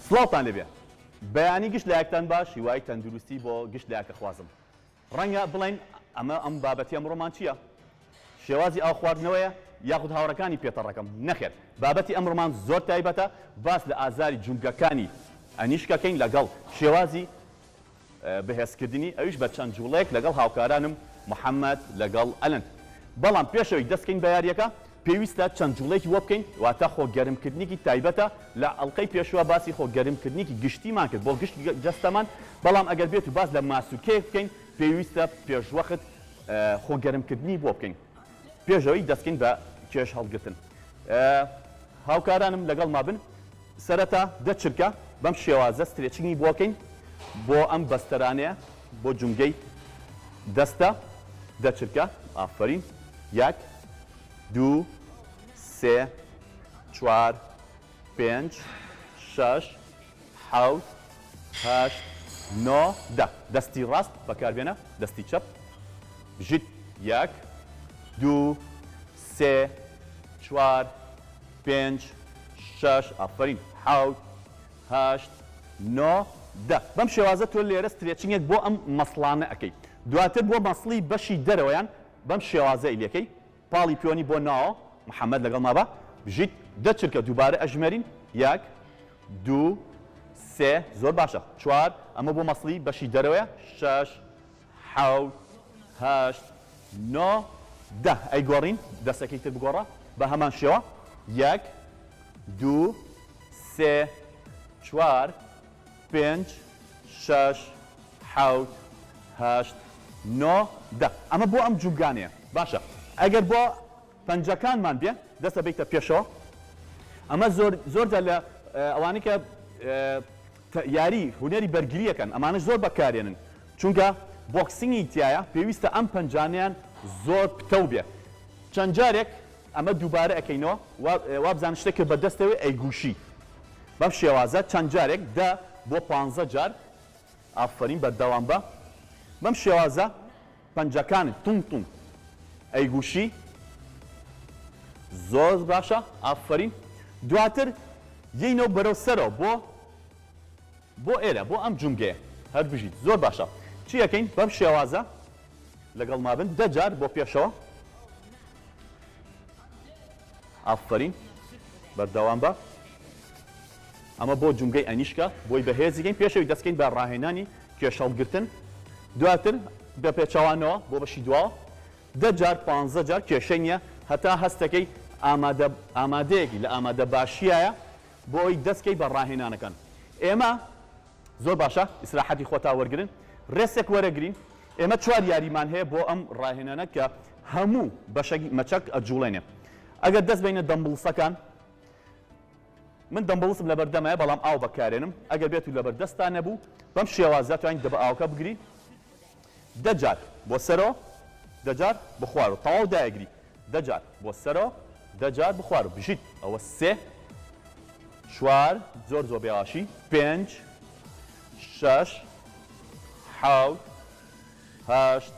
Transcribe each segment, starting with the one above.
سڵاوتان لێبێ بەیانی گشت لایەکتان باش هیوای تەندروستی بۆ گشت لایەک ئەخوازم ڕەنگە بڵێن ئەمە ئەم بابەتی ئەمڕۆمان چییە؟ شێوازی ئاو خواردنەوەیە یاخود هاوڕێکانی پێتەڕەکەم؟ نەخێر بابەتی ئەمڕۆمان زۆر تایبەتە باس لە ئازاری جومگەکانی ئەنیشکەکەین لەگەڵ شێوازی بەهێزکردنی ئەویش بە چەند جوڵەیەک لەگەڵ هاوکارانم محەمەد لەگەڵ ئەلەند بەڵام پێش ئەوەی دەست کەین بە یاریەکە پێویستە چەند جوڵەیەکی بۆ بکەین واتە خۆ گەرمکردنێکی تایبەتە لە ئەڵقەی پێشوە باسی خۆ گەرمکردنێکی گشتیمان کرد بۆ گشت جەستەمان بەڵام ئەگەر بێت و باس لە ماسولکەیەک بکەین پێویستە پێشوەخت خۆ گەرمکردنی بۆ بکەین پێش ئەوەی دەست کەین بە کێش هەڵگرتن هاوکارانم لەگەڵما بن سەرەتا دە چرکە بەم شێوازە stretching ی بۆ کەین بۆ ئەم بەستەرانەیە بۆ جومگەی دەستە دە چرکە ئافەرین یەک دوو سێ چوار پێنج شەش حەوت هەشت نۆ دە دەستی ڕاست بەکاربێنە دەستی چەپ بژیت یەک دوو سێ چوار پێنج شەش ئافەرین حەوت هەشت نۆ دە بەم شێوازە تۆ لێرە stretching ێک بۆ ئەم muscle انە ئەکەی دواتر بۆ muscle ی بەشی دەرەوەیان بەم شێوازە ئەیلێکەی پاڵی پیۆنی بۆ ناوە محمد لەگەڵما بە بژیت دە چرکە دووبارە ئەژمێرین یەک دوو سێ زۆر باشە چوار ئەمە بۆ muscle ی بەشی دەرەوەیە شەش حەوت هەشت نۆ دە ئەیگۆڕین دەسەکەی تر بگۆڕە بە هەمان شێوە یەک دوو سێ چوار پێنج شەش حەوت هەشت نۆ دە ئەمە بۆ ئەم جومگانەیە باشە ئەگەر بۆ پەنجەکانمان بێ دەست ئەبەیتە پێشەوە ئەمە زۆر زۆر جار لە ئەوانەی کە یاری هونەری بەرگریەکەن ئەمانەش زۆر بەکارێنن چونکە boxing ی تایە پێویستە ئەم پەنجانەیان زۆر پتەو بێ چەند جارێک ئەمە دووبارە ئەکەینەوە وابزانە شتێک کە بەدەستەوەی ئەیگوشی بەم شێوازە چەند جارێک دە بۆ پانزە جار ئافەرین بەردەوام بە بەم شێوازە پەنجەکانت توند توند ئەیگوشی زۆر باشە ئافەرین دواتر یەینەوە بەرەو سەرەوە بۆ بۆ ئێرە بۆ ئەم جومگەیە هەر بژیت زۆر باشە چی ئەکەین بەم شێوازە لەگەڵ مابن دە جار بۆ پێشەوە ئافەرین بەردەوام بە ئەمە بۆ جومگەی ئەنیشکە بۆی بەهێزیکەین پێشەوی دەستکەین بە ڕاهێنانی کێشهەڵگرتن دواتر بە پێچەوانەوە بۆ بەشی دواوە دە جار پانزە جار کێشەی نییە هەتا هەستەکەی ئامادە ئامادەیەکی لە ئامادە باشیایە بۆ ئەوی دەستکەی بە ڕاهێنانەکان ئێمە زۆر باشە ئیسراحەتی خۆتا وەرگرن ڕێسێک وەرەگرین ئێمە چوار یاریمان هەیە بۆ ئەم ڕاهێنانە کە هەموو بەشەکی مەچەک ئەجوڵێنێ ئەگەر دەست بینە dumbbells ەکان من dumbbells م لەبەردەمایە بەڵام ئاو بەکارێنم ئەگەر بێت و لەبەردەستا نەبوو بەم شێوازە توانیت دەبە ئاوەکە بگری دە جار بۆ سەرەوە دە جار بۆ خوارەوە تەواو دایەگری دە جار بۆ سەرەوە دە جار بۆ خوارەوە بژیت ئەوە سێ چوار زۆر زۆر بێواشی پێنج شەش حەوت هەشت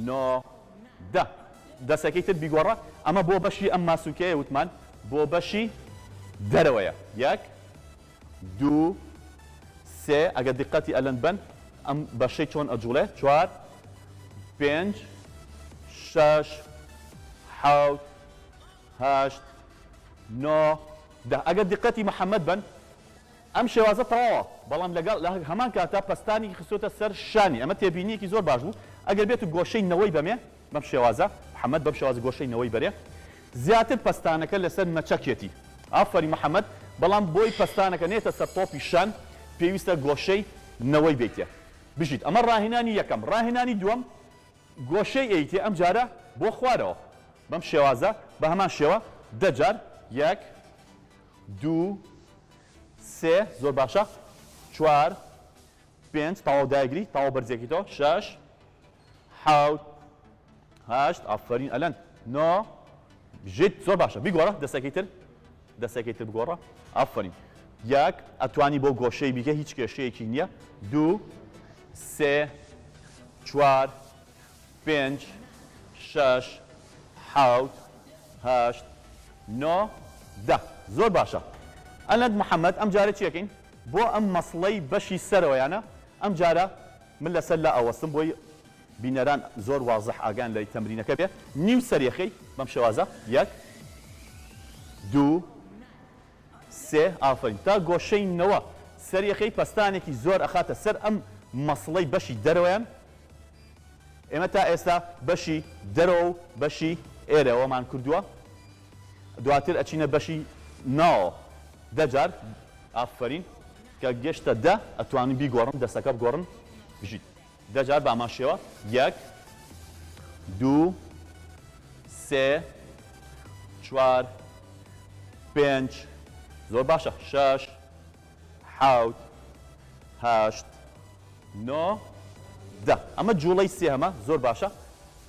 نۆ دە دەسەکەی تر بیگۆڕە ئەمە بۆ بەشی ئەم ماسولکەیە وتمان بۆ بەشی دەرەوەیە یەک دوو سێ ئەگەر دیقەتی ئەلەند بەن ئەم بەشەی چۆن ئەجوڵێ چوار پێنج شەش حەوت هەشت نۆ دە ئەگەر دیقەتی محەممەد بەن ئەم شێوازە تەواوە، بەڵام لەگەڵ لە هەمان کاتدا پەستانێکی خستۆتە سەر شانی، ئەمە تێبینییەکی زۆر باش بوو، ئەگەر بێت و گۆشەی نەوەی بەمێ بەم شێوازە، محەمەد بەم شێوازە گۆشەی نەوەی بەرێ، زیاتر پەستانەکە لەسەر مەچەکیەتی، ئافەرین محەمەد، بەڵام بۆی پەستانەکە نێتە سەر تۆپی شان پێویستە گۆشەی نەوەی بێتێ. بژیت. ئەمە ڕاهێنانی یەکەم. ڕاهێنانی دووەم، گۆشەی ئەیتێ ئەمجارە بۆ خوارەوە بەم شێوازە بە هەمان شێوە دە جار، یەک، دوو، سێ، زۆر باشە، چوار، پێنج، تەواو دایگری، تەواو بەرزیەکەیتەوە، شەش، حەوت، هەشت، ئافەرین ئەلەند، نۆ، بژیت، زۆر باشە، بیگۆڕە دەستەکەی تر، دەستەکەی تر بگۆڕە، ئافەرین، یەک، ئەتوانی بۆ گۆشەی بیکە هیچ کێشەیەکی نییە، دوو، سێ، چوار، پێنج، شەش، حەوت، هەشت، نۆ، دە. زۆر باشە ئەلەند محەمەد ئەم جارە چی ئەکەین؟ بۆ ئەم muscle ەی بەشی سەرەوەیانە، ئەم جارە من لەسەر لا ئەوەستم بۆی بینەران زۆر وازح ئاگایان لە تەمرینەکە بێ، نیو سەریەخەی بەم شێوازە، یەک، دوو، سێ، ئافەرین، تا گۆشەی نەوە سەریەخەی پەستانێکی زۆر ئەخاتە سەر ئەم muscle ەی بەشی دەرەوەیان، ئێمە تا ئێستا بەشی دەرەوە و بەشی ئێرەوەمان کردووە دواتر ئەچینە بەشی ناوەوە دە جار ئافەرین کە گەشتە دە ئەتوانن بیگۆڕن دەستەکە بگۆڕن بژیت دە جار بامان شێوە یەک دوو سێ چوار پێنج زۆر باشە شەش حەوت هەشت نۆ دە ئەمە جوڵەی سێهەمە زۆر باشە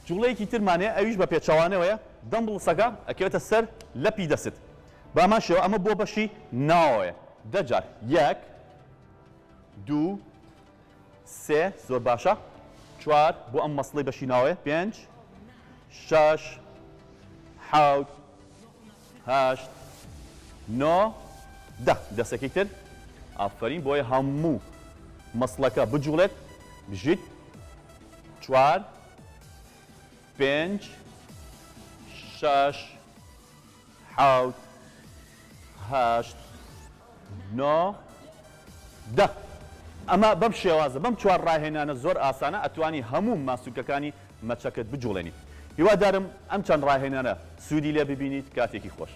جوڵەیەکی ترمان هەیە ئەویش بە پێچەوانەوەیە dumbbells ەکە ئەکەوێتە سەر لەپی دەست بامان شێوە ئەمە بۆ بەشی ناوەوەیە دە جار یەک دوو سێ زۆر باشە چوار بۆ ئەم muscle ەی بەشی ناوەیە پێنج شەش حەوت هەشت نۆ دە دەسەکەی تر ئافەرین بۆیە هەموو muscle ەکە بجوڵێت بژیت چوار پێنج شەش حەوت هەشت نۆ دە ئەمە بەم شێوازە بەم چوار ڕاهێنانە زۆر ئاسانە ئەتوانی هەموو ماسولکەکانی مەچەکت بجوڵێنیت هیوادارم ئەم چەند ڕاهێنانە سوودی لێ ببینیت کاتێکی خۆش.